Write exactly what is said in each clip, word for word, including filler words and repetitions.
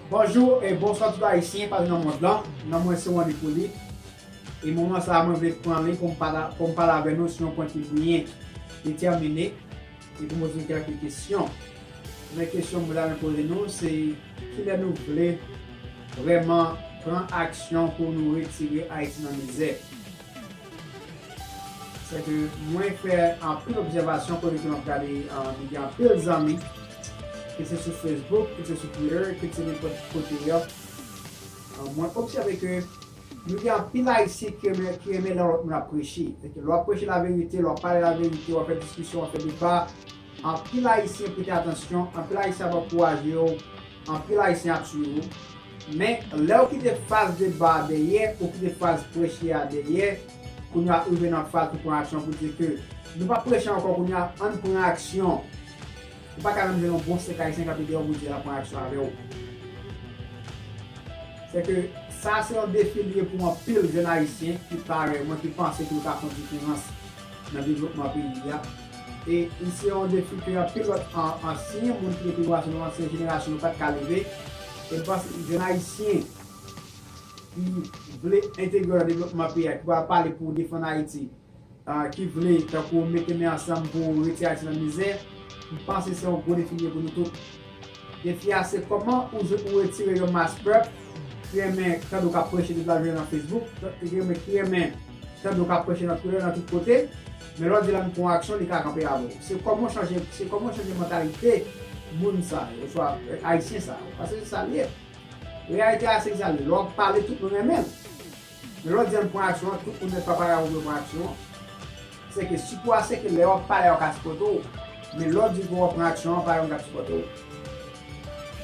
Bonjou e bonswa tout Ayisyen pati nan mond lan. Non mwen se Wandy Poly. E moman sa a, mwen vle pran li pou m pale, pou m pale avè nou sou yon pwen ki byen detèmine e pou m poze nou kèk kesyon. Premye kesyon mwen ta renmen poze nou, se kilè nou vle vrèman pran aksyon pou nou retire Ayiti nan mizè? Se ke mwen fè anpil obsèvasyon kote ke m ap gade, ah, nou gen anpil zanmi, ke se sou Facebook, ke se sou Twitter, ke se nenpòt kote yo. Ah, mwen obsève ke nou gen anpil Ayisyen ki renmen, ki renmen lè lòt moun ap preche. Se ke lè w ap preche laverite, lè w ap pale laverite, w ap fè diskisyon, w ap fè deba, anpil Ayisyen prete atansyon, anpil Ayisyen ap ankouraje w, anpil Ayisyen ap swiv ou. Men, lè w kite faz deba a dèyè, ou kite faz preche a dèyè, kounye a ou rive nan faz pou pran aksyon pou di ke nou p ap preche ankò kounye a, ann pran aksyon. Ou pa ka menm jwenn yon bon senk Ayisyen k ap ede w pou di l ap pran aksyon avè w. Se ke sa se yon defi li ye pou anpil jèn Ayisyen ki parèy mwen, ki panse ke yo ka fè yon diferans nan devlopman peyi a. E li se yon defi ke anpil lòt an-, ansyen moun ki te pi nou, ansyen jenerasyon nou pa t ka leve. E m panse jèn Ayisyen ki vle entegre nan devlopman peyi a, ki pral pale pou defann Ayiti, ah, ki vle, tankou, mete men ansanm pou retire Ayiti nan mizè, m panse se yon gwo defi li ye pou nou tout. Defi a, se kòman ou, ou retire yon mas pèp ki renmen tande w k ap preche tout lajounen nan Facebook, ki renmen, ki renmen tande w k ap preche nan Twitter, nan tout kote, men lè w di l ann pran aksyon, li ka kanpe avè w. Se kòman w chanje, se kòman w chanje mantalite moun sa yo, oswa, eh, Ayisyen sa yo. Paske se sa l ye. Reyalite a, se sa l ye. Lè w ap pale, tout moun renmen l. Men lè w di ann pran aksyon an, tout moun nèt pa pare avè w pou yo pran aksyon an. Se ke sipò a se ke lè w ap pale a yo ka sipòte w. Men lè w di pou w pran aksyon an, pa yo k ap sipòte w.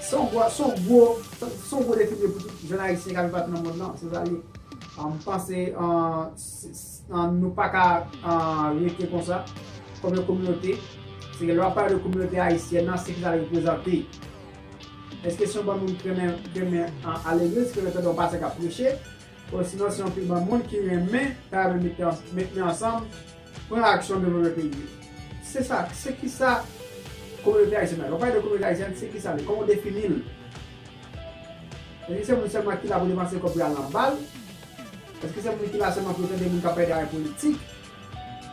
Se yon gwo, se yon gwo, se yon gwo defi pou tout jèn Ayisyen k ap viv pati nan mond lan, se sa l ye. Ah, m panse, ah, s-, s-, ah, nou pa ka, ah, rete konsa kòm yon kominote. Se ke lè w ap pale de kominote ayisyèn nan, se kisa l reprezante? Èske se yon bann moun ki renmen, ki renmen, ah, al legliz, ki renmen tande yon pastè k ap preche? Osinon se yon pil bann moun ki renmen, ta renmen mete ans-, met men ansanm, pran aksyon devlope peyi yo. Se sa, se kisa kominote ayisyèn nan. Lè w pale de kominote ayisyèn, se kisa li? Kòman w defini l? Èske se moun sèlman ki la pou depanse kòb pou y al nan bal? Èske se moun ki la sèlman pou yo tande moun k ap pale de afè politik?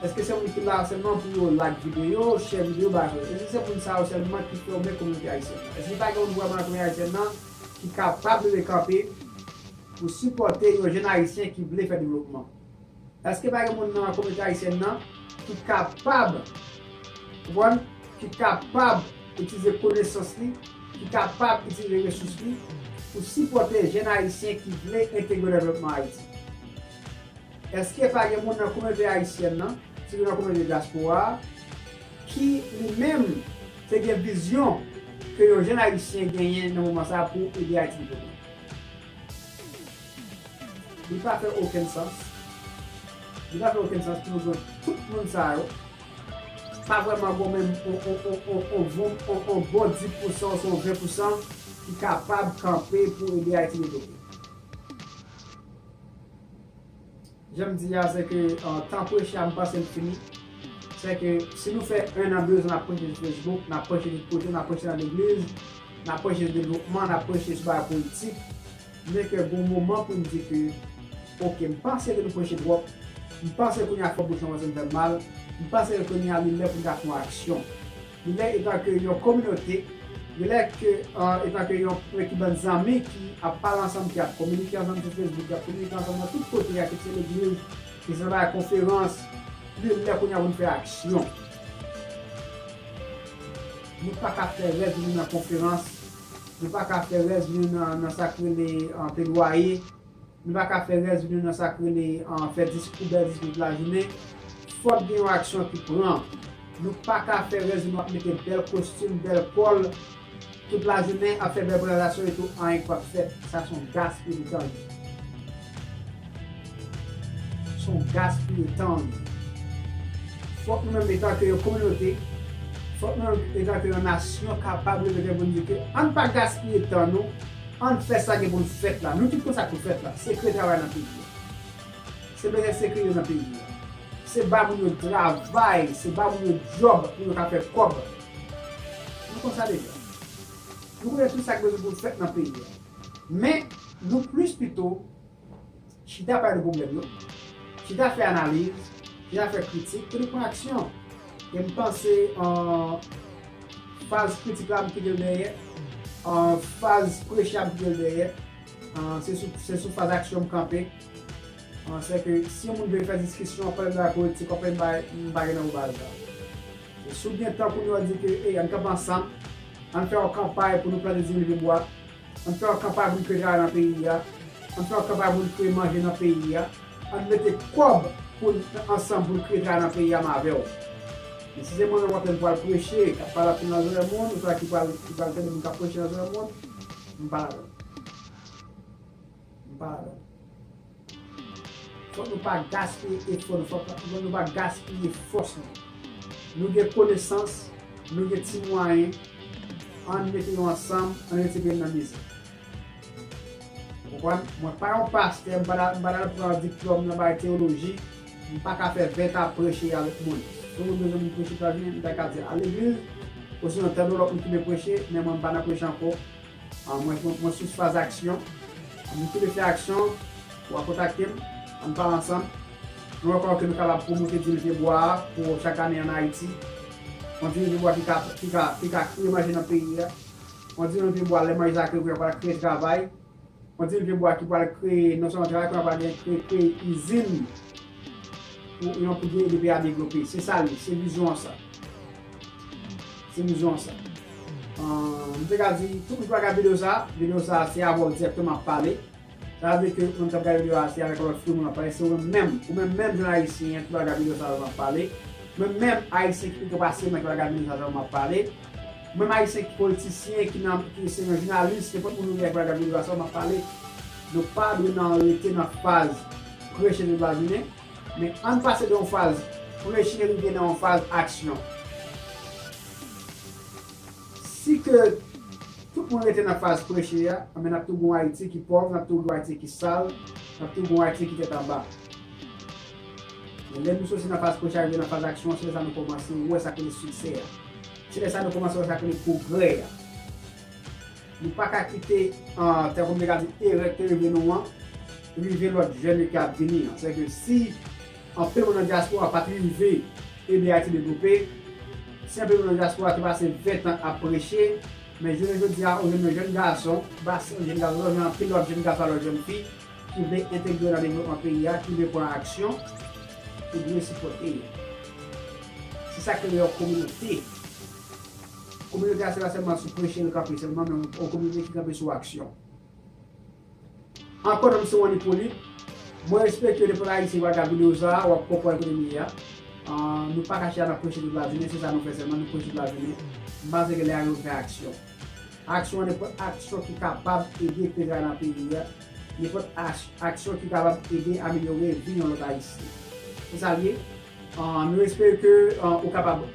Èske se moun ki la sèlman pou yo like videyo, share videyo, bagay sa yo? Èske se moun sa yo sèlman ki fòme kominote ayisyèn nan? Èske pa gen moun vrèman nan kominote ayisyèn nan ki kapab leve kanpe pou sipòte yon jèn ayisyen ki vle fè devlopman? Èske pa gen moun nan kominote ayisyèn nan ki kapab, konprann, ki kapab itilize konesans li, ki kapab itilize resous li pou sipòte jèn ayisyen ki vle entegre nan devlopman Ayiti? Èske pa gen moun nan kominote ayisyèn nan, sitou nan kominote dyaspora a, ki li menm te gen vizyon ke yon jèn ayisyen genyen nan moman sa a pou ede Ayiti devlope? Li pa fè okenn sans. Li pa fè okenn sans pou nou jwenn tout moun sa yo. Pa vrèman gon menm on, on, on, on, on bon, on, on bon dis pousan oswa on ven pousan ki kapab kanpe pou ede Ayiti devlope. Jan m di a, se ke, ah, tan preche a, m panse l fini. Se ke si nou fè en an, de zan, n ap preche sou Facebook, n ap preche tout kote, n ap preche nan legliz, n ap preche sou devlopman, n ap preche sou bagay politik, men ke gon moman pou n di ke, oke, m panse ke nou preche twòp, m panse kounye a fò bouch mwen kòmanse fè m mal, m panse ke kounye a li lè pou n ta fè yon aksyon. Li lè etanke yon kominote, li lè ke, ah, etanke yon, yon ekip bann zanmi ki ap pale ansanm, ki ap kominike ansanm sou Facebook, ki ap kominike ansanm nan tout kote a, ke se legliz, ke se nan konferans, li lè kounye a pou n fè aksyon. Nou pa ka fè rès jounen nan konferans, nou pa ka fè rès jounen nan, nan sa k rele, ah, pledwaye, nou pa ka fè rès jounen nan sa k rele, ah, fè diskou, bèl diskou tout lajounen. Fòk gen yon aksyon ki pran. Nou pa ka fè rès jounen ap mete bèl kostim, bèl kòl tout lajounen, ap fè bèl prezantasyon etou, anyen k p ap fèt. Sa se yon gaspiye tan. Se yon gaspiye tan. Fòk nou menm, etanke yon kominote, fòk nou menm, etanke yon nasyon, kapab leve tèt pou n di ke ann pa gaspiye tan nou, ann fè sa gen pou n fèt la. Nou tout konn sa k pou fèt la. Se kreye travay nan peyi a. Se bezwen sekirite nan peyi a. Se ba moun yo travay, se ba moun yo djòb pou yo ka fè kòb. Nou konn sa deja. Nou konnen tout sa k bezwen pou fèt nan peyi a. Men, nou plis pito chita pale de pwoblèm yo, chita fè analiz, chita fè kritik, ke nou pran aksyon. E m panse, an, faz kritik la, m kite l dèyè. An, faz preche a, m kite l dèyè. An, se sou, se sou faz aksyon m kanpe. An, se ke si yon moun vle fè diskisyon, w ap pale de bagay politik, w ap pale de bagay, m pa gen nan baz la. Se si w gen tan pou nou di ke, ey, ann kanpe ansanm, ann fè yon kanpay pou nou plante diz mil pye bwa, ann fè yon kanpay pou n kreye travay nan peyi a, ann fè yon kanpay pou n kreye manje nan peyi a, ann mete kòb pou n ansanm pou n kreye travay nan peyi a, m avè w. Men si se mwen menm w ap tann pou al preche, k ap pale anpil nan zòrèy moun, oswa ki pral, ki pral tande moun k ap preche nan zòrèy moun, m pa ladan. M pa ladan. Fòk nou pa gaspiye efò nou, fòk nou pa gaspiye fòs nou. Nou gen konesans, nou gen ti mwayen, ann mete yo ansanm, ann retire peyi n nan mizè. Ou konprann? Mwen pa yon pastè, m pa ta, m pa ta pran diplòm nan bagay teyoloji, m pa ka fè ven tan ap preche avèk moun. Si yon moun bezwen vin preche tout lajounen, m ta ka di al legliz, osinon tande yon lòt moun ki vle preche, men mwen m pa nan preche ankò. Ah, mwen, mwen, mwen sou faz aksyon. M kite fè aksyon, w a kontakte m, ann pale ansanm. Nou wè kòman ke nou kapab pwomote diz mil pye bwa a pou chak ane ann Ayiti. Yon diz mil pye bwa ki ka, ki ka, ki ka kreye manje nan peyi a. Yon diz mil pye bwa, lè manje sa kreye, pou yo pral kreye travay. Yon diz mil pye bwa ki pral kreye non sèlman travay, men pral gen kreye, kreye izin pou, pou ede peyi a devlope. Se sa l ye, se vizyon an sa. Se vizyon an sa. Ah, m te ka di, tout moun ki pral gade videyo sa, videyo sa se avè w dirèkteman ap pale. Sa vle di ke moun k ap gade videyo a, se avèk lòt fi moun ap pale, se ou menm menm, ou menm menm jèn ayisyen ki pral gade videyo sa, m ap pale. Mwen menm ayisyen ki pito pase mwen ki pral gade videyo sa, m ap pale. Mwen menm ayisyen ki politisyen, ki nan, ki se yon jounalis, nenpòt moun ou wè ki pral gade videyo sa, m ap pale. Nou pa dwe nan rete nan faz preche tout lajounen. Men ann pase de yon faz preche rive nan yon faz aksyon. Si ke tout moun rete nan faz preche a, anben n ap toujou gen yon Ayiti ki pòv, n ap toujou gen yon Ayiti ki sal, n ap toujou gen yon Ayiti ki tèt anba. Men lè nou soti nan faz preche a rive nan faz aksyon, se lè sa nou kòmanse wè sa k rele siksè a. Se lè sa nou kòmanse wè sa k rele pwogrè a. Nou pa ka kite, ah, tankou m te ka di, erè ki te rive nou an, rive lòt jèn yo ki ap vini an. Sèke si anpil moun nan dyaspora pa t rive ede Ayiti devlope, si anpil moun nan dyaspora te pase ven tan ap preche, men jounen jodi a, ou jwenn yon jèn gason, pa sèl jèn gason, ou jwenn anpil lòt jèn gason, lòt jèn fi, ki vle entegre nan devlopman peyi a, ki vle pran aksyon, ou dwe sipòte yo. Se sa k rele yon kominote. Kominote a se pa sèlman sou preche l kanpe sèlman, men yon kominote ki kanpe sou aksyon. Ankò, non m se Wanny Polit. Mwen espere ke nenpòt Ayisyen ki pral gade videyo sa a, w ap konprann kote m ye a. Ah, nou pa ka chita nan preche tout lajounen, se sa nou fè sèlman, nou preche tout lajounen. M panse ke lè a nou fè aksyon. Aksyon, nenpòt aksyon ki kapab ede kreye travay nan peyi a, nenpòt aks-, aksyon ki kapab ede amelyore vi yon lòt Ayisyen. Se sa l ye. Ah, nou espere ke, ah, ou kapab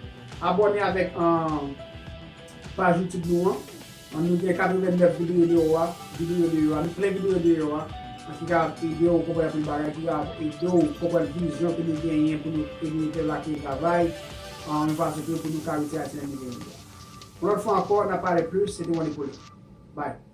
abòne avèk, ah, paj YouTube nou an. Ah, nou gen katrevennèf videyo deyò a, videyo deyò a, nou plen videyo deyò a, ah, ki kapab ede w konprann anpil bagay, ki kapab ede w konprann vizyon ke nou genyen pou nou ede pèp la kreye travay, ah, yon fason ke pou nou ka retire Ayiti nan mizè. Yon lòt fwa ankò, n ap pale plis, se te Wanny Polit. Bye.